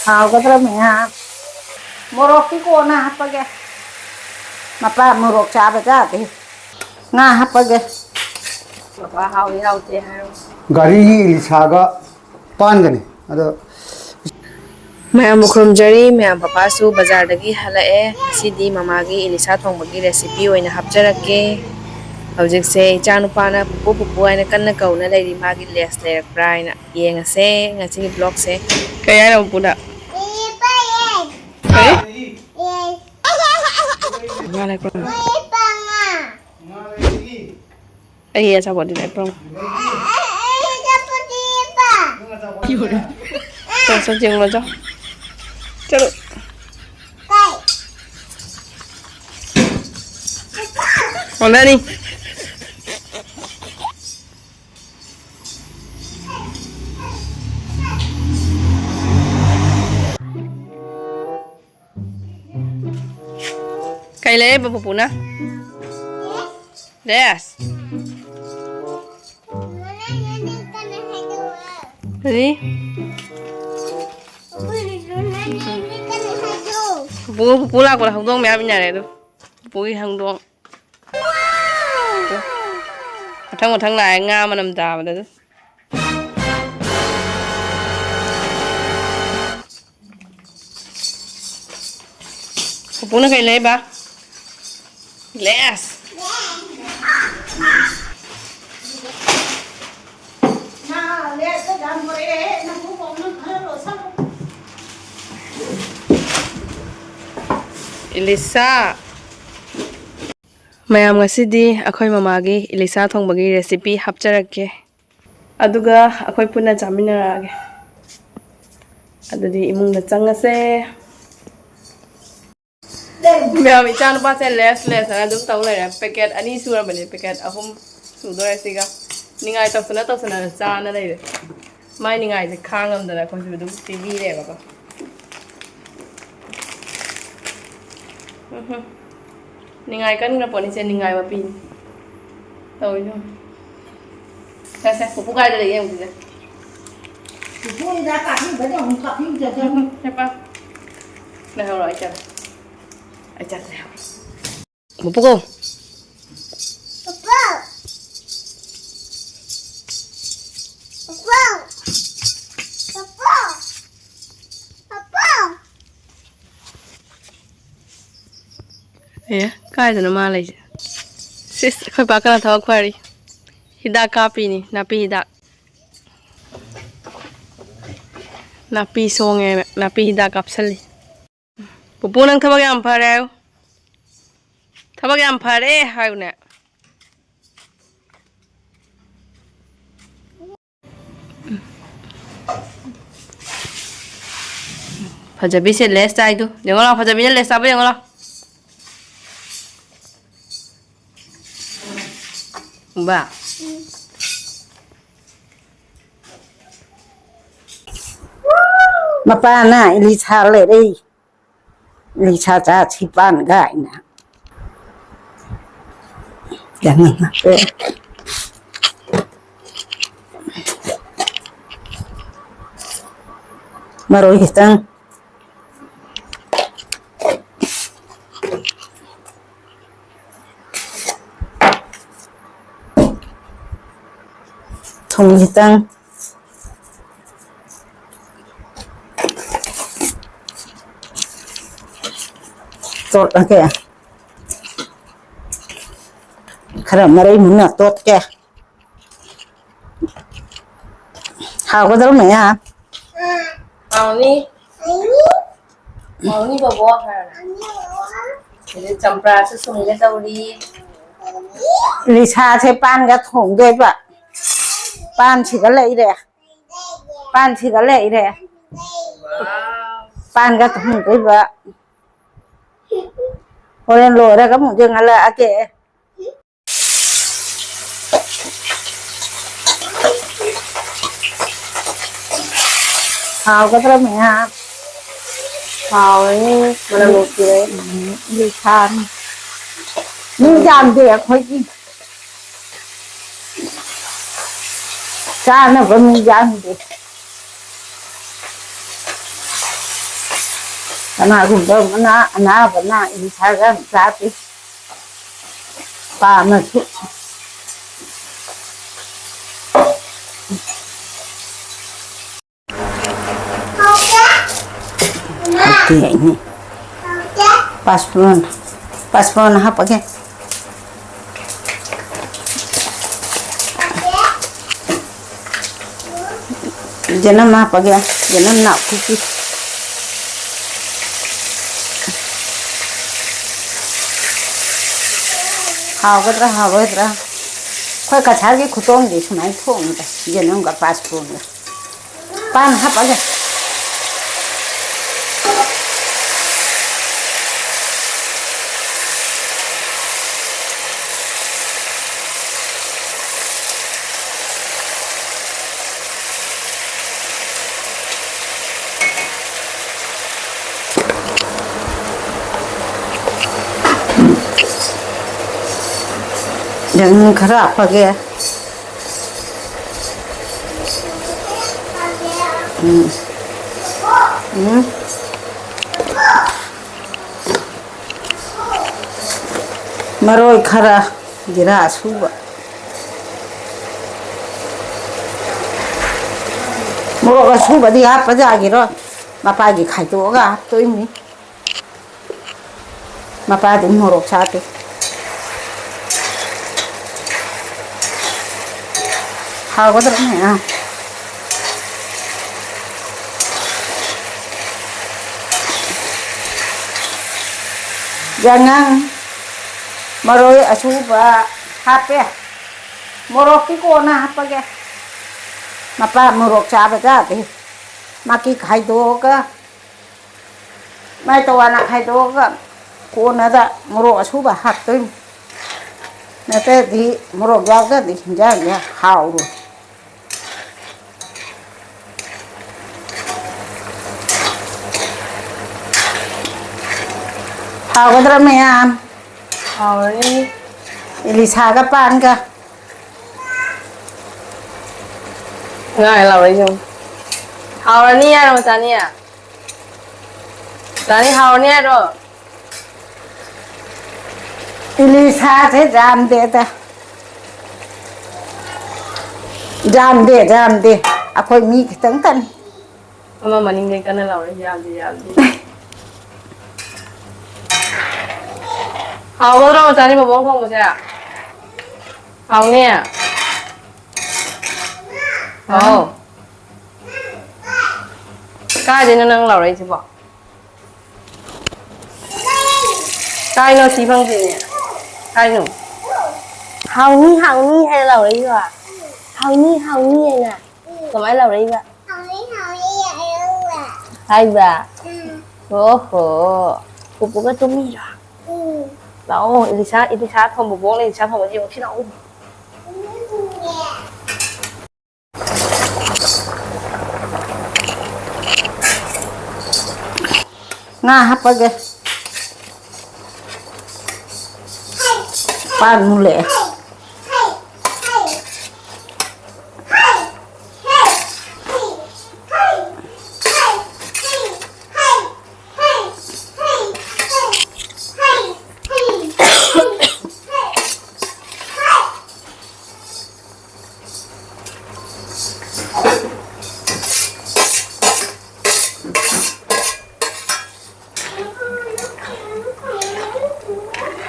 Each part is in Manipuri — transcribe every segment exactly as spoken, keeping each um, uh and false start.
ꯍꯥꯎꯒꯗ꯭ꯔꯥ ꯃꯌꯥꯝ? ꯃꯣꯔꯣꯛꯇꯤ ꯀꯣꯟꯅ ꯍꯥꯞꯄꯒꯦ꯫ ꯃꯄꯥ ꯃꯣꯔꯣꯛ ꯆꯥꯕ ꯌꯥꯗꯦ꯫ ꯉꯥ ꯍꯥꯞꯄꯒꯦ꯫ ꯕꯕꯥ ꯍꯥꯎꯏ ꯍꯥꯎꯇꯦ ꯍꯥꯏꯔꯣ꯫ ꯒꯥꯔꯤꯒꯤ ꯏꯂꯤꯁꯥꯒ ꯄꯥꯟꯒꯅꯤ꯫ ꯑꯗꯣ ꯃꯌꯥꯝꯕꯨ ꯈꯨꯔꯨꯝꯖꯔꯤ꯫ ꯃꯌꯥꯝ ꯄꯄꯥꯁꯨ ꯕꯖꯥꯔꯗꯒꯤ ꯍꯜꯂꯛꯑꯦ꯫ ꯉꯁꯤꯗꯤ ꯃꯃꯥꯒꯤ ꯏꯂꯤꯁꯥ ꯊꯣꯡꯕꯒꯤ recipe ꯑꯣꯏꯅ ꯍꯥꯞꯆꯔꯛꯀꯦ꯫ ꯍꯧꯖꯤꯛꯁꯦ ꯏꯆꯥꯅꯨꯄꯥꯅ "ꯄꯨꯄꯨ, ꯄꯨꯄꯨ" ꯍꯥꯏꯅ ꯀꯟꯅ ꯀꯧꯅ ꯂꯩꯔꯤ꯫ ꯃꯥꯒꯤ lace ꯂꯩꯔꯛꯄ꯭ꯔꯥ ꯍꯥꯏꯅ꯫ ꯌꯦꯡꯉꯁꯦ ꯉꯁꯤꯒꯤ vlogꯁꯦ꯫ ꯀꯩ ꯍꯥꯏꯅꯣ ꯄꯨꯄꯨꯗ? ꯀꯩ? ꯉꯥ ꯂꯩꯔꯛꯄ꯭ꯔꯣ? ꯑꯩ ꯑꯆꯥꯄꯣꯠꯇꯤ ꯂꯩꯔꯛꯄ꯭ꯔꯣ? ꯆꯠ, ꯆꯠ, ꯌꯦꯡꯉꯨꯔꯣ, ꯆꯠ꯫ ꯆꯠꯂꯨ꯫ ꯑꯣꯟꯅꯅꯤ꯫ ꯀꯩ ꯂꯩꯔꯛꯏꯕ ꯄꯨꯄꯨꯅ? Lace? ꯀꯔꯤ? ꯄꯨꯄꯨ, ꯄꯨꯄꯨ ꯂꯥꯛꯄꯗ ꯍꯧꯗꯣꯡ ꯃꯌꯥꯝ ꯏꯟꯅꯔꯦ ꯑꯗꯨ꯫ ꯄꯨꯄꯨꯒꯤ ꯍꯧꯗꯣꯡ꯫ ꯃꯊꯪ ꯃꯊꯪ ꯂꯥꯛꯑꯦ ꯉꯥ ꯃꯅꯝ ꯇꯥꯕꯗ ꯑꯗꯨ꯫ ꯄꯨꯄꯨꯅ ꯀꯩ ꯂꯩꯕ? Lace꯫ ꯏꯂꯤꯁꯥ꯫ ꯃꯌꯥꯝ, ꯉꯁꯤꯗꯤ ꯑꯩꯈꯣꯏ ꯃꯃꯥꯒꯤ ꯏꯂꯤꯁꯥ ꯊꯣꯡꯕꯒꯤ recipe ꯍꯥꯞꯆꯔꯛꯀꯦ꯫ ꯑꯗꯨꯒ ꯑꯩꯈꯣꯏ ꯄꯨꯟꯅ ꯆꯥꯃꯤꯟꯅꯔꯛꯑꯒꯦ꯫ ꯑꯗꯨꯗꯤ ꯏꯃꯨꯡꯗ ꯆꯪꯉꯁꯦ꯫ ꯃꯌꯥꯝ, ꯏꯆꯥꯅꯨꯄꯥꯁꯦ lace, lace ꯍꯥꯏꯅ ꯑꯗꯨꯝ ꯇꯧ ꯂꯩꯔꯦ꯫ Packet ꯑꯅꯤ ꯁꯨꯔꯕꯅꯦ, packet ꯑꯍꯨꯝ ꯁꯨꯗꯣꯔꯦ ꯁꯤꯒ꯫ ꯅꯤꯡꯉꯥꯏ ꯇꯧꯁꯅ ꯇꯧꯁꯅ ꯆꯥꯅ ꯂꯩꯔꯦ꯫ ꯃꯥꯏ ꯅꯤꯡꯉꯥꯏꯁꯦ ꯈꯥꯡꯉꯝꯗꯅ ꯑꯩꯈꯣꯏꯁꯨ ꯑꯗꯨꯝ ꯄꯤꯕꯤꯔꯦꯕꯀꯣ꯫ ꯎꯝꯍꯨꯝ꯫ ꯅꯤꯡꯉꯥꯏ ꯀꯟꯈ꯭ꯔ ꯄꯣꯠꯅꯤꯁꯦ, ꯅꯤꯡꯉꯥꯏ ꯃꯄꯤꯅꯤ ꯇꯧꯔꯤꯗꯣ꯫ ꯁꯦ, ꯁꯦ, ꯄꯨꯄꯨ ꯀꯥꯏꯗ ꯂꯩꯒꯦ ꯌꯦꯡꯉꯨꯁꯤꯁꯦ꯫ ꯄꯨꯄꯨ ꯍꯤꯗꯥꯛ ꯀꯥꯞꯄꯤꯕꯗ ꯑꯃꯨꯛ ꯀꯥꯞꯄꯤꯕꯗ꯫ ꯎꯝ, ꯁꯦ ꯄꯥ꯫ ꯂꯩꯍꯧꯔꯣ, ꯑꯩ ꯆꯠꯂꯦ꯫ ꯑꯩ ꯆꯠꯂꯦ꯫ ꯄꯨꯄꯨ ꯀꯧ꯫ ꯄꯨꯄꯨ꯫ ꯄꯨꯄꯨ꯫ ꯄꯨꯄꯨ꯫ ꯄꯨꯄꯨ꯫ ꯑꯦ, ꯀꯥꯏꯗꯅꯣ ꯃꯥ ꯂꯩꯁꯦ? ꯁꯤꯁ, ꯑꯩꯈꯣꯏ ꯄꯥ ꯀꯟꯅ ꯊꯕꯛ ꯐꯔꯤ꯫ ꯍꯤꯗꯥꯛ ꯀꯥꯞꯄꯤꯅꯤ, ꯅꯥꯄꯤ ꯍꯤꯗꯥꯛ꯫ ꯅꯥꯄꯤ ꯁꯣꯡꯉꯦꯅ ꯅꯥꯄꯤ ꯍꯤꯗꯥꯛ ꯀꯥꯞꯁꯜꯂꯤ꯫ ꯄꯨꯄꯨ, ꯅꯪ ꯊꯕꯛ ꯌꯥꯝ ꯐꯔꯦ ꯍꯥꯏꯌꯨ꯫ ꯊꯕꯛ ꯌꯥꯝ ꯐꯔꯦ ꯍꯥꯏꯌꯨꯅꯦ꯫ ꯐꯖꯕꯤꯁꯦ ꯂꯦꯁ ꯆꯥꯏꯗꯨ꯫ ꯌꯦꯡꯉꯣ ꯂꯥꯎ, ꯐꯖꯕꯤꯅ ꯂꯦꯁ ꯆꯥꯕ ꯌꯦꯡꯉꯣ ꯂꯥꯎ꯫ ꯕꯥ꯫ ꯃꯄꯥꯅ ꯏꯂꯤꯁꯥ ꯂꯩꯔꯛꯏ꯫ ꯏꯂꯤꯁꯥ ꯆꯥꯁꯤ ꯄꯥꯟ ꯀꯥꯏꯅ꯫ ꯃꯔꯣꯏ ꯈꯤꯇꯪ꯫ ꯊꯨꯝ ꯈꯤꯇꯪ꯫ ꯇꯣꯠꯂꯒꯦ꯫ ꯈꯔ ꯃꯔꯩ ꯃꯨꯟꯅ ꯇꯣꯠꯀꯦ꯫ ꯍꯥꯎꯒꯗ꯭ꯔꯣ ꯃꯌꯥ? ꯍꯥꯎꯅꯤ꯫ ꯍꯥꯎꯅꯤ ꯕꯣꯕꯣ꯫ ꯑꯗꯩ ꯆꯝꯄ꯭ꯔꯥꯁꯨ ꯁꯨꯝꯒꯦ ꯇꯧꯔꯤ꯫ ꯂꯤꯁꯥꯁꯦ ꯄꯥꯟꯒ ꯊꯣꯡꯗꯣꯏꯕ꯫ ꯄꯥꯟꯁꯤꯒ ꯂꯩꯔꯦ꯫ ꯄꯥꯟꯁꯤꯒ ꯂꯩꯔꯦ꯫ ꯄꯥꯟꯒ ꯊꯣꯡꯗꯣꯏꯕ꯫ ꯍꯣꯔꯦꯟ ꯂꯣꯏꯔꯒ ꯑꯃꯨꯛ ꯌꯦꯡꯍꯜꯂꯛꯑꯒꯦ꯫ ꯍꯥꯎꯒꯗ꯭ꯔꯥ ꯃꯌꯥꯝ? ꯍꯥꯎꯔꯅꯤ, ꯃꯅꯝ ꯅꯨꯡꯁꯤꯔꯦ꯫ ꯎꯝ, ꯂꯤꯁꯥꯅꯤ꯫ ꯃꯤ ꯌꯥꯝꯗꯦ ꯑꯩꯈꯣꯏꯒꯤ꯫ ꯆꯥꯅꯕ ꯃꯤ ꯌꯥꯝꯗꯦ꯫ ꯀꯅꯥꯒꯨꯝꯕ ꯑꯃꯅ, ꯑꯅꯥꯕꯅ ꯏꯂꯤꯁꯥꯒ ꯆꯥꯗꯦ꯫ ꯄꯥꯝꯃꯁꯨ꯫ ꯍꯥꯞꯇꯦ ꯑꯩꯅꯦ꯫ ꯄꯥꯁꯄꯣꯔꯟ, ꯄꯥꯁꯄꯣꯔꯟ ꯍꯥꯞꯄꯒꯦ꯫ ꯌꯦꯅꯝ ꯍꯥꯞꯄꯒꯦ꯫ ꯌꯦꯅꯝ ꯅꯥꯀꯨꯞꯄꯤ꯫ ꯍꯥꯎꯒꯗ꯭ꯔꯥ ꯍꯥꯎꯔꯣꯏꯗ꯭ꯔꯥ? ꯑꯩꯈꯣꯏ ꯀꯁꯥꯔꯒꯤ ꯈꯨꯊꯣꯡꯗꯤ ꯁꯨꯃꯥꯏꯅ ꯊꯣꯡꯉꯤꯗ, ꯌꯦꯅꯝꯒ ꯄꯥꯁꯄꯣꯔꯟꯒ꯫ ꯄꯥꯟ ꯍꯥꯞꯄꯒꯦ꯫ ꯌꯥꯏꯉꯪ ꯈꯔ ꯍꯥꯞꯄꯒꯦ꯫ ꯎꯝ꯫ ꯎꯝ꯫ ꯃꯔꯣꯏ ꯈꯔ, ꯖꯤꯔꯥ ꯑꯁꯨꯕ꯫ ꯃꯣꯔꯣꯛ ꯑꯁꯨꯕꯗꯤ ꯍꯥꯞꯄ ꯌꯥꯒꯤꯔꯣꯏ꯫ ꯃꯄꯥꯒꯤ ꯈꯥꯏꯗꯣꯛꯑꯒ ꯍꯥꯞꯇꯣꯏꯅꯤ꯫ ꯃꯄꯥꯗꯤ ꯃꯣꯔꯣꯛ ꯆꯥꯗꯦ꯫ ꯍꯥꯎꯒꯗ꯭ꯔꯅꯦ? ꯑꯥ꯫ ꯌꯥꯉꯥꯡ, ꯃꯔꯣꯏ ꯑꯁꯨꯕ ꯍꯥꯞꯄꯦ꯫ ꯃꯣꯔꯣꯛꯇꯤ ꯀꯣꯟꯅ ꯍꯥꯞꯄꯒꯦ꯫ ꯃꯄꯥ ꯃꯣꯔꯣꯛ ꯆꯥꯕ ꯌꯥꯗꯦ꯫ ꯃꯥꯀꯤ ꯈꯥꯏꯗꯣꯛꯑꯒ ꯃꯥꯏ ꯇꯋꯥꯅ ꯈꯥꯏꯗꯣꯛꯑꯒ ꯀꯣꯟꯅꯗ ꯃꯣꯔꯣꯛ ꯑꯁꯨꯕ ꯍꯥꯞꯇꯣꯏꯅꯤ꯫ ꯅꯠꯇ꯭ꯔꯗꯤ ꯃꯣꯔꯣꯛ ꯌꯥꯎꯗ꯭ꯔꯗꯤ ꯍꯤꯟꯖꯥꯡꯁꯦ ꯍꯥꯎꯔꯣꯏ꯫ ꯍꯥꯎꯒꯗ꯭ꯔꯥ ꯃꯌꯥꯝ? ꯍꯥꯎꯔꯅꯤ꯫ ꯏꯂꯤꯁꯥꯒ ꯄꯥꯟꯒ꯫ ꯉꯥꯏ ꯂꯥꯎꯔꯛꯏꯁꯦ ꯌꯦꯡꯉꯨ꯫ ꯍꯥꯎꯔꯅꯤ ꯌꯥꯔꯣ ꯃꯆꯥꯅꯤ? ꯆꯥꯅꯤ, ꯍꯥꯎꯔꯅꯤ ꯍꯥꯏꯔꯣ? ꯏꯂꯤꯁꯥꯁꯦ ꯌꯥꯝꯗꯦꯗ꯫ ꯌꯥꯝꯗꯦ, ꯌꯥꯝꯗꯦ꯫ ꯑꯩꯈꯣꯏ ꯃꯤ ꯈꯤꯇꯪꯇꯅꯤ꯫ ꯑꯃ ꯃꯅꯤꯡꯗꯩ ꯀꯟꯅ ꯂꯥꯎꯔꯛꯏ, "ꯌꯥꯝꯗꯦ, ꯌꯥꯝꯗꯦ"꯫ ꯍꯥꯎꯒꯗ꯭ꯔꯣ ꯆꯥꯅꯤ ꯕꯣꯕꯣꯛ ꯊꯣꯡꯕꯁꯦ? ꯍꯥꯎꯅꯤ꯫ ꯍꯥꯎ꯫ ꯀꯥꯏꯗꯩꯅꯣ ꯅꯪ ꯂꯥꯎꯔꯛꯏꯁꯤꯕꯣ? ꯀꯥꯏꯅꯣ ꯁꯤ ꯐꯪꯗ꯭ꯔꯤꯅꯦ꯫ ꯀꯥꯏꯅꯣ? ꯍꯥꯎꯅꯤ, ꯍꯥꯎꯅꯤ ꯍꯥꯏꯅ ꯂꯥꯎꯔꯛꯏꯔꯣ? ꯍꯥꯎꯅꯤ, ꯍꯥꯎꯅꯤ ꯍꯥꯏꯅ꯫ ꯀꯃꯥꯏꯅ ꯂꯥꯎꯔꯛꯏꯕ? ꯍꯥꯎꯅꯤ, ꯍꯥꯎꯅꯤ ꯍꯥꯏꯔꯛꯏꯕ꯫ ꯍꯥꯏꯕ? ꯎꯝ꯫ ꯑꯣꯍꯣ꯫ ꯄꯨꯄꯨꯒ ꯇꯨꯝꯃꯤꯔꯣ? ꯎꯝ꯫ ꯂꯥꯛꯑꯣ, ꯏꯂꯤꯁꯥ, ꯏꯂꯤꯁꯥ ꯊꯣꯡꯕ ꯕꯣꯛꯅ ꯏꯂꯤꯁꯥ ꯊꯣꯡꯕ ꯌꯦꯡꯉꯨꯁꯤ ꯂꯥꯛꯑꯣ꯫ ꯎꯝ꯫ ꯉꯥ ꯍꯥꯞꯄꯒꯦ꯫ ꯄꯥꯟ ꯃꯨꯜꯂꯛꯑꯦ꯫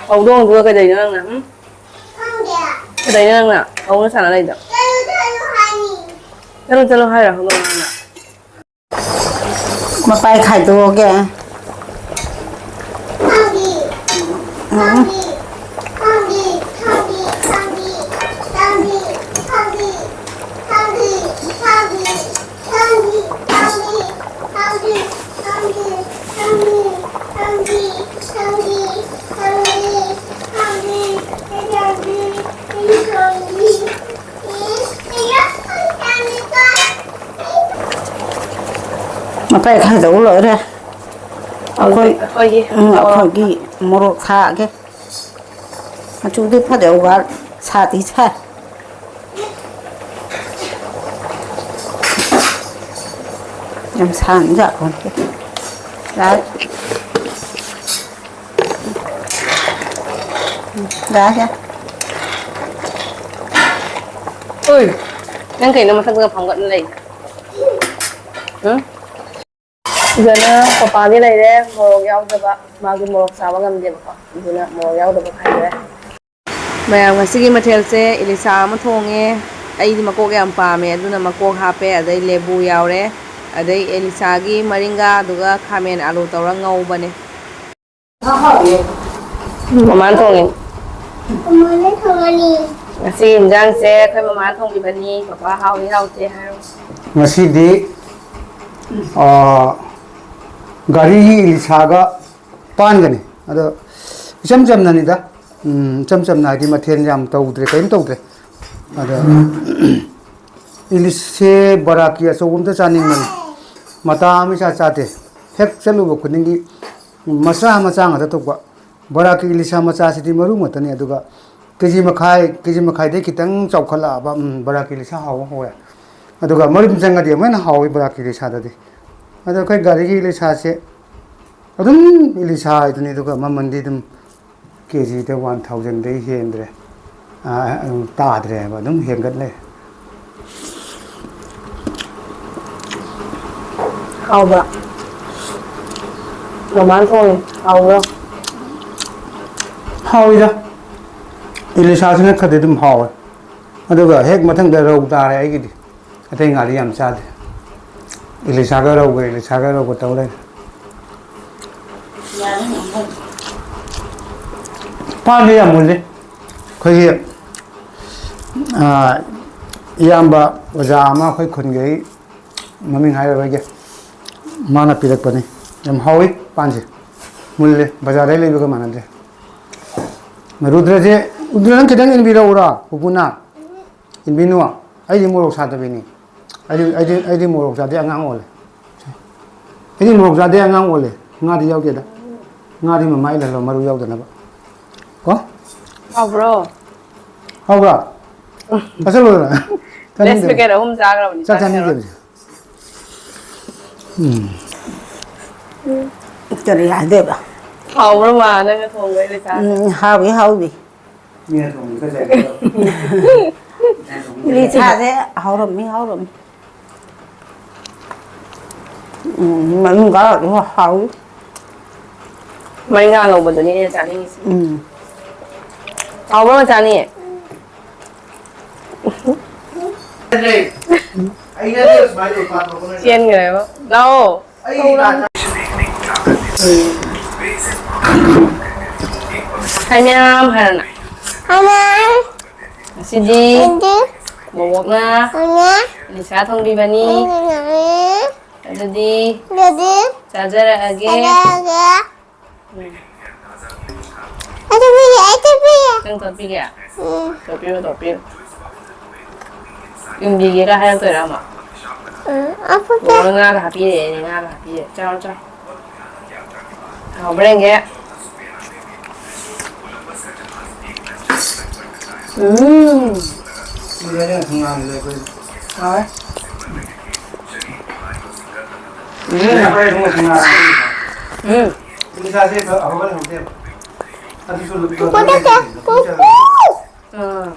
ꯍꯧꯗꯣꯡꯗꯨꯒ ꯀꯩꯗꯧꯔꯤꯅꯣ ꯅꯪꯅ, ꯍꯨꯝ? ꯈꯪꯗꯦ꯫ ꯀꯩꯗꯧꯔꯤꯅꯣ ꯅꯪꯅ ꯍꯧꯗꯣꯡ ꯁꯥꯟꯅ ꯂꯩꯗꯣ? ꯆꯠꯂꯨ, ꯆꯠꯂꯨ ꯍꯥꯏꯅꯤ꯫ ꯆꯠꯂꯨ, ꯆꯠꯂꯨ ꯍꯥꯏꯔꯣ ꯍꯧꯗꯣꯡ ꯅꯪꯅ? ꯃꯄꯥꯏ ꯈꯥꯏꯗꯣꯛꯑꯒꯦ꯫ ꯈꯪꯗꯦ꯫ ꯎꯝ꯫ ꯈꯪꯗꯦ꯫ ꯃꯄꯥꯏ ꯈꯥꯏꯗꯣꯛ ꯂꯣꯏꯔꯦ꯫ ꯑꯩꯈꯣꯏ, ꯑꯩꯈꯣꯏꯒꯤ ꯎꯝ, ꯃꯣꯔꯣꯛ꯫ ꯑꯩꯈꯣꯏꯒꯤ ꯃꯣꯔꯣꯛ ꯊꯥꯛꯑꯒꯦ꯫ ꯃꯆꯨꯗꯤ ꯐꯖ ꯋꯥꯠ-, ꯁꯥꯗꯤ ꯁꯥꯏ꯫ ꯌꯥꯝ ꯁꯥꯅ ꯌꯥꯄꯣꯟꯇꯦ꯫ ꯂꯥꯛꯑꯦ꯫ ꯂꯥꯛꯑꯦ꯫ ꯎꯏ, ꯅꯪ ꯀꯩꯅꯣ ꯃꯊꯛꯇꯒ ꯐꯝꯒꯠꯂ ꯂꯩ? ꯎꯝ? ꯁꯤꯗꯅ ꯄꯄꯥꯒꯤ ꯂꯩꯔꯦ, ꯃꯣꯔꯣꯛ ꯌꯥꯎꯗꯕ, ꯃꯥꯒꯤ ꯃꯣꯔꯣꯛ ꯆꯥꯕ ꯉꯝꯗꯦꯕꯀꯣ, ꯑꯗꯨꯅ ꯃꯣꯔꯣꯛ ꯌꯥꯎꯗꯕ ꯈꯥꯏꯗꯣꯛꯑꯦ꯫ ꯃꯌꯥꯝ, ꯉꯁꯤꯒꯤ ꯃꯊꯦꯜꯁꯦ ꯏꯂꯤꯁꯥ ꯑꯃ ꯊꯣꯡꯉꯦ꯫ ꯑꯩꯗꯤ ꯃꯀꯣꯛ ꯌꯥꯝ ꯄꯥꯝꯃꯦ, ꯑꯗꯨꯅ ꯃꯀꯣꯛ ꯍꯥꯞꯄꯦ, ꯑꯗꯩ ꯂꯦꯕꯨ ꯌꯥꯎꯔꯦ, ꯑꯗꯩ ꯏꯂꯤꯁꯥꯒꯤ ꯃꯔꯤꯡꯒꯥ, ꯑꯗꯨꯒ ꯈꯥꯃꯦꯟ ꯑꯂꯨ ꯇꯧꯔ ꯉꯧꯕꯅꯦ꯫ ꯃꯃꯥꯅ ꯊꯣꯡꯉꯤ꯫ ꯃꯃꯥꯅ ꯊꯣꯡꯉꯅꯤ꯫ ꯉꯁꯤ ꯏꯟꯖꯥꯡꯁꯦ ꯑꯩꯈꯣꯏ ꯃꯃꯥꯅ ꯊꯣꯡꯕꯤꯕꯅꯤ꯫ ꯄꯄꯥ ꯍꯥꯎꯏ ꯍꯥꯎꯇꯦ ꯍꯥꯏꯔꯣ꯫ ꯉꯁꯤꯗꯤ, ꯑ, ꯒꯥꯔꯤꯒꯤ ꯏꯂꯤꯁꯥꯒ ꯄꯥꯟꯒꯅꯤ꯫ ꯑꯗꯣ ꯏꯆꯝ ꯆꯝꯅꯅꯤꯗ꯫ ꯎꯝ, ꯏꯆꯝ ꯆꯝꯅ ꯍꯥꯏꯗꯤ ꯃꯊꯦꯜ ꯌꯥꯝ ꯇꯧꯗ꯭ꯔꯦ, ꯀꯔꯤꯝ ꯇꯧꯗ꯭ꯔꯦ꯫ ꯑꯗꯣ ꯏꯂꯤꯁꯁꯦ ꯕꯣꯔꯥꯀꯤ ꯑꯆꯧꯕ ꯑꯝꯇ ꯆꯥꯅꯤꯡꯕꯅꯤ꯫ ꯃꯇꯥ ꯑꯃ ꯏꯆꯥ ꯆꯥꯗꯦ꯫ ꯍꯦꯛ ꯆꯠꯂꯨꯕ ꯈꯨꯗꯤꯡꯒꯤ ꯃꯆꯥ ꯃꯆꯥ ꯉꯥꯛꯇ ꯊꯣꯛꯄ꯫ ꯕꯣꯔꯥꯀꯤ ꯏꯂꯤꯁꯥ ꯃꯆꯥꯁꯤꯗꯤ ꯃꯔꯨ ꯉꯥꯛꯇꯅꯤ꯫ ꯑꯗꯨꯒ ꯀꯦ ꯖꯤ ꯃꯈꯥꯏ, ꯀꯦ ꯖꯤ ꯃꯈꯥꯏꯗꯩ ꯈꯤꯇꯪ ꯆꯥꯎꯈꯠꯂꯛꯑꯕ, ꯎꯝ, ꯕꯣꯔꯥꯀꯤ ꯏꯂꯤꯁꯥ ꯍꯥꯎꯕ ꯍꯧꯔꯦ꯫ ꯑꯗꯨꯒ ꯃꯔꯨꯝ ꯆꯪꯉꯗꯤ ꯑꯃꯨꯛ ꯍꯦꯟꯅ ꯍꯥꯎꯋꯤ ꯕꯣꯔꯥꯀꯤ ꯏꯂꯤꯁꯥꯗꯗꯤ꯫ ꯑꯗꯣ ꯑꯩꯈꯣꯏ ꯒꯥꯔꯤꯒꯤ ꯏꯂꯤꯁꯥꯁꯦ ꯑꯗꯨꯝ ꯏꯂꯤꯁꯥ ꯍꯥꯏꯗꯨꯅꯤ, ꯑꯗꯨꯒ ꯃꯃꯜꯗꯤ ꯑꯗꯨꯝ ꯀꯦ ꯖꯤꯗ ꯋꯥꯟ ꯊꯥꯎꯖꯟꯗꯩ ꯍꯦꯟꯗ꯭ꯔꯦ꯫ ꯑꯥ, ꯇꯥꯗ꯭ꯔꯦ ꯍꯥꯏꯕ, ꯑꯗꯨꯝ ꯍꯦꯟꯒꯠ ꯂꯩ꯫ ꯍꯥꯎꯕ꯭ꯔꯥ? ꯃꯃꯥꯅ ꯊꯣꯡꯉꯦ꯫ ꯍꯥꯎꯕ꯭ꯔꯣ? ꯍꯥꯎꯏꯗ꯫ ꯏꯂꯤꯁꯥꯁꯤꯅ ꯈꯔꯗꯤ ꯑꯗꯨꯝ ꯍꯥꯎꯋꯦ꯫ ꯑꯗꯨꯒ ꯍꯦꯛ ꯃꯊꯪꯗ ꯔꯧ ꯇꯥꯔꯦ ꯑꯩꯒꯤꯗꯤ꯫ ꯑꯇꯩ ꯉꯥꯗꯤ ꯌꯥꯝ ꯆꯥꯗꯦ꯫ ꯏꯂꯤꯁꯥꯒ ꯔꯧꯒ, ꯏꯂꯤꯁꯥꯒ ꯔꯧꯒ ꯇꯧ ꯂꯩꯔꯦ꯫ ꯄꯥꯟꯗꯤ ꯌꯥꯝ ꯃꯨꯜꯂꯤ꯫ ꯑꯩꯈꯣꯏꯒꯤ, ꯑꯥ, ꯏꯌꯥꯝꯕ ꯑꯣꯖꯥ ꯑꯃ ꯑꯩꯈꯣꯏ ꯈꯨꯟꯒꯤ, ꯑꯩ ꯃꯃꯤꯡ ꯍꯥꯏꯔꯔꯣꯏꯒꯦ, ꯃꯥꯅ ꯄꯤꯔꯛꯄꯅꯤ꯫ ꯌꯥꯝ ꯍꯥꯎꯏ ꯄꯥꯟꯁꯦ, ꯃꯨꯜꯂꯦ, ꯕꯖꯥꯔꯗꯩ ꯂꯩꯕꯒ ꯃꯥꯟꯅꯗ꯭ꯔꯦ꯫ ꯔꯨꯗ꯭ꯔꯁꯦ, ꯔꯨꯗ꯭ꯔ ꯅꯪ ꯈꯤꯇꯪ ꯏꯟꯕꯤꯔꯛꯎꯔꯥ ꯄꯨꯄꯨꯅ? ꯏꯟꯕꯤꯅꯨ, ꯑꯩꯗꯤ ꯃꯣꯔꯣꯛ ꯁꯥꯗꯕꯤꯅꯤ꯫ ꯑꯩꯗꯤ, ꯑꯩꯗꯤ, ꯑꯩꯗꯤ ꯃꯣꯔꯣꯛ ꯆꯥꯗꯦ, ꯑꯉꯥꯡ ꯑꯣꯜꯂꯦ꯫ ꯑꯩꯗꯤ ꯃꯣꯔꯣꯛ ꯆꯥꯗꯦ, ꯑꯉꯥꯡ ꯑꯣꯜꯂꯦ꯫ ꯉꯥꯗꯤ ꯌꯥꯎꯗꯦꯗ꯫ ꯉꯥꯗꯤ ꯃꯃꯥ ꯏꯜꯍꯜꯂꯣ, ꯃꯔꯨ ꯌꯥꯎꯗꯅꯕ꯫ ꯀꯣ? ꯍꯥꯎꯕ꯭ꯔꯣ? ꯍꯥꯎꯕ꯭ꯔꯥ? ꯆꯥꯁꯜꯂꯣꯗꯅ꯫ ꯔꯥꯏꯁ ꯆꯥꯅꯤꯡꯗꯕ꯫ ꯄꯦꯀꯦꯠ ꯑꯍꯨꯝ ꯆꯥꯈ꯭ꯔꯕꯅꯤ, ꯆꯥꯛ ꯆꯥꯅꯤꯡꯗꯕꯁꯦ꯫ ꯎꯝ꯫ ꯀꯔꯤ ꯍꯥꯏꯗꯣꯏꯕ? ꯍꯥꯎꯕ꯭ꯔꯣ, ꯃꯥ? ꯅꯪꯅ ꯊꯣꯡꯕ ꯏꯂꯤꯁꯥꯁꯦ? ꯎꯝ, ꯍꯥꯎꯏ, ꯍꯥꯎꯏ꯫ ꯃꯤꯅ ꯊꯣꯡꯕ ꯈꯔ ꯆꯥꯏ꯫ ꯏꯂꯤꯁꯥꯁꯦ ꯍꯥꯎꯔꯝꯃꯤ, ꯍꯥꯎꯔꯝꯃꯤ꯫ ꯎꯝ, ꯃꯅꯨꯡ ꯀꯥꯔꯒꯗꯤ ꯍꯥꯎꯏ꯫ ꯃꯔꯤꯡꯒꯥ ꯉꯧꯕꯗꯨꯅꯤ ꯑꯩꯅ ꯆꯥꯅꯤꯡꯉꯤꯁꯦ꯫ ꯎꯝ꯫ ꯍꯥꯎꯕ꯭ꯔꯣ, ꯃꯆꯥꯅꯤ? ꯑꯩꯅ ꯁꯨꯃꯥꯏꯅ ꯇꯧ ꯄꯥꯊꯣꯛꯄ ꯅꯠꯇ꯭ꯔꯣ? ꯆꯦꯟꯈ꯭ꯔꯦꯕ꯫ ꯂꯥꯛꯑꯣ꯫ ꯍꯥꯏ ꯃꯌꯥꯝ ꯍꯥꯏꯔꯣꯅ꯫ ꯍꯥꯏ ꯃꯌꯥꯝ꯫ ꯉꯁꯤꯗꯤ ꯉꯁꯤꯗꯤ ꯕꯣꯕꯣꯛꯅ ꯕꯣꯕꯣꯛꯅ ꯅꯤꯁꯥ ꯊꯣꯡꯕꯤꯕꯅꯤ꯫ ꯊꯣꯡꯕꯤꯕꯅꯤ꯫ ꯑꯗꯨꯗꯤ ꯑꯗꯨꯗꯤ ꯆꯥꯖꯔꯛꯑꯒꯦ꯫ ꯆꯥꯖꯔꯛꯑꯒꯦ꯫ ꯎꯝ꯫ ꯑꯩ ꯆꯠꯄꯤꯒꯦ, ꯑꯩ ꯆꯠꯄꯤꯒꯦ꯫ ꯅꯪ ꯆꯠꯄꯤꯒꯦ? ꯎꯝ꯫ ꯆꯠꯄꯤꯔꯣ, ꯆꯠꯄꯤꯔꯣ꯫ ꯌꯨꯝꯕꯤꯒꯦꯒ ꯍꯥꯏꯔꯛꯇꯣꯏꯔꯥ ꯑꯃꯨꯛ? ꯎꯝ, ꯑꯐꯨꯠꯄ꯫ ꯕꯣꯕꯣꯛꯅ ꯉꯥꯒ ꯍꯥꯞꯄꯤꯔꯛꯑꯦꯅꯦ, ꯉꯥꯒ ꯍꯥꯞꯄꯤꯔꯛꯑꯦ꯫ ꯆꯥꯔꯣ, ꯆꯥꯔꯣ꯫ ꯍꯥꯎꯕ꯭ꯔꯥ ꯌꯦꯡꯒꯦ꯫ ꯎꯝ꯫ ꯍꯥꯎꯋꯦ꯫ ꯎꯝ꯫ ꯎꯝ꯫ ꯎꯝ꯫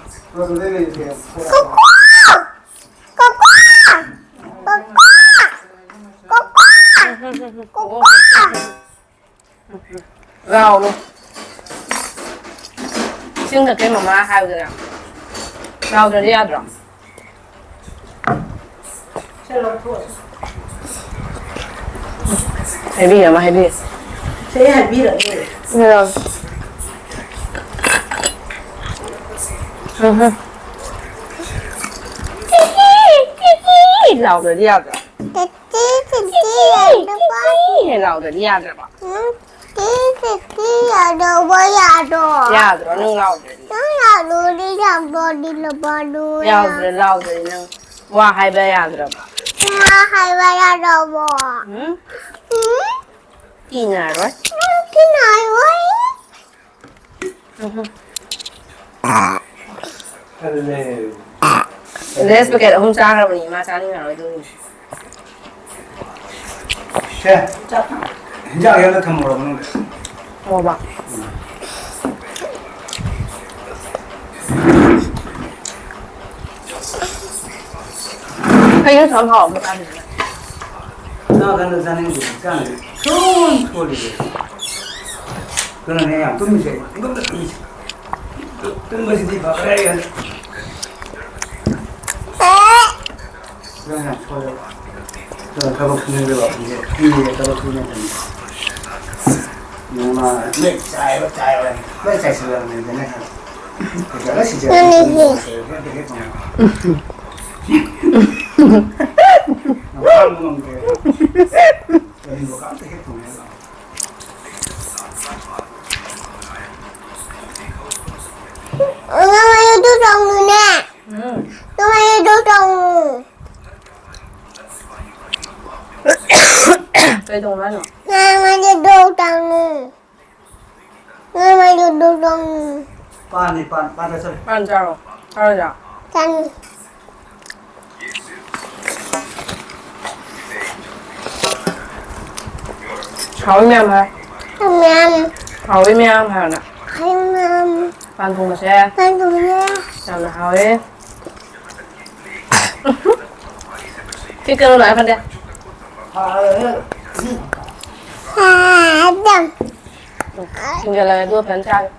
ꯂꯥꯎꯅꯨ꯫ ꯏꯁꯤꯡ ꯊꯛꯀꯦ ꯃꯃꯥ ꯍꯥꯏꯕꯗꯅꯦ꯫ ꯂꯥꯎꯗ꯭ꯔꯗꯤ ꯌꯥꯗ꯭ꯔꯣ? ꯍꯥꯏꯕꯤꯌꯨ, ꯑꯃ ꯍꯥꯏꯕꯤꯌꯨ꯫ ꯁꯤ ꯍꯥꯏꯕꯤꯔꯒꯦ꯫ ꯂꯥꯎ꯫ ꯎꯝ ꯍꯨꯝ꯫ ꯂꯥꯎꯗ꯭ꯔꯗꯤ ꯌꯥꯗ꯭ꯔꯣ? ꯇꯤꯇꯤ, ꯇꯤꯇꯤ, ꯌꯥꯗ꯭ꯔꯕꯣ? ꯍꯦ ꯂꯥꯎꯗ꯭ꯔꯗꯤ ꯌꯥꯗ꯭ꯔꯕꯣ? ꯎꯝ, ꯇꯤꯇꯤ, ꯇꯤꯇꯤ, ꯌꯥꯗ꯭ꯔꯕꯣ, ꯌꯥꯗ꯭ꯔꯣ? ꯌꯥꯗ꯭ꯔꯣ ꯅꯪ ꯂꯥꯎꯗ꯭ꯔꯗꯤ? ꯅꯪ ꯂꯥꯎꯗ꯭ꯔꯗꯤ ꯌꯥꯗ꯭ꯔꯣ, ꯗꯤ ꯂꯕꯥꯗꯣ? ꯌꯥꯗ꯭ꯔꯦ, ꯂꯥꯎꯗ꯭ꯔꯗꯤ ꯅꯪ ꯋꯥ ꯍꯥꯏꯕ ꯌꯥꯗ꯭ꯔꯕꯣ? ꯋꯥ ꯍꯥꯏꯕ ꯌꯥꯗ꯭ꯔꯕꯣ? ꯎꯝ? ꯎꯝ? ꯀꯤꯅꯔꯣꯏ꯫ ꯎꯝ, ꯀꯤꯅꯔꯣꯏ꯫ ꯎꯝ꯫ ꯂꯦꯁ ꯄꯦꯀꯦꯠ ꯑꯍꯨꯝ ꯆꯥꯈ꯭ꯔꯕꯅꯤ, ꯏꯃꯥ ꯆꯥꯅꯤꯡꯉꯔꯣꯏ ꯑꯗꯨꯒꯤꯅꯤ꯫ ꯁꯦ꯫ ꯍꯤꯟꯖꯥꯡ ꯌꯥꯝꯅ ꯊꯝꯃꯨꯔꯕ ꯅꯪ? ꯊꯝꯃꯕ? ꯀꯩꯅꯣ ꯁꯨꯛ ꯌꯥꯝ ꯍꯥꯎꯕ ꯆꯥꯗ꯭ꯔꯤꯁꯦ? ꯆꯥ ꯀꯥꯟꯗ ꯆꯥꯅꯤꯡꯗꯦ, ꯍꯛꯆꯥꯡꯁꯦ ꯁꯨꯝ ꯁꯣꯜꯂꯤꯁꯦ꯫ ꯑꯗꯨꯅꯅꯦ ꯌꯥꯝ ꯇꯨꯝꯃꯤꯁꯦ, ꯄꯪꯇꯨꯝꯗ ꯇꯨꯝꯃꯤꯁꯦ꯫ ꯇꯨꯝꯕꯁꯤꯗꯤ ꯐꯈ꯭ꯔꯦ ꯍꯥꯏꯅ꯫ ꯍꯛꯆꯥꯡ ꯌꯥꯝ ꯁꯣꯜꯂꯦꯕ꯫ ꯑꯗꯨꯅ ꯊꯕꯛ ꯁꯨꯅꯤꯡꯗꯦꯕ, ꯍꯧꯖꯤꯛ ꯐ꯭ꯔꯤꯗ ꯊꯕꯛ ꯁꯨꯅꯤꯡꯗꯦ꯫ ꯅꯣꯡꯃ ꯂꯣꯏ ꯆꯥꯏꯕ, ꯆꯥꯏꯕ, ꯂꯣꯏ ꯆꯥꯏꯁꯤꯜꯂꯕꯅꯤꯗꯅ꯫ ꯅꯪꯒꯤ ꯎꯝ꯫ ꯀꯩ ꯇꯧꯅꯣ ꯍꯥꯏꯅꯣ? ꯄꯥꯟꯅꯤ, ꯄꯥꯟ, ꯄꯥꯟ ꯆꯥꯁꯜꯂꯨ꯫ ꯄꯥꯟ ꯆꯥꯔꯣ꯫ ꯆꯥꯔꯣꯏꯗ꯭ꯔꯣ? ꯍꯥꯎꯏ ꯃꯌꯥꯝ ꯍꯥꯏ꯫ ꯃꯌꯥꯝ꯫ ꯍꯥꯎꯏ ꯃꯌꯥꯝ ꯍꯥꯏꯌꯣꯅ꯫ ꯍꯥꯎꯏ ꯃꯌꯥꯝ꯫ ꯄꯥꯟ ꯊꯣꯡꯕꯁꯦ ꯄꯥꯟ ꯊꯣꯡꯕꯁꯦ ꯌꯥꯝꯅ ꯍꯥꯎꯋꯦ꯫ ꯁꯤ ꯀꯩꯅꯣ ꯂꯥꯛꯑꯦ ꯐꯟꯗꯦ꯫ ꯍꯥꯎꯋꯦ꯫ ꯊꯤꯡꯖꯤꯜꯂꯒꯦ ꯑꯗꯨꯒ ꯐꯖꯅ ꯆꯥꯒꯦ꯫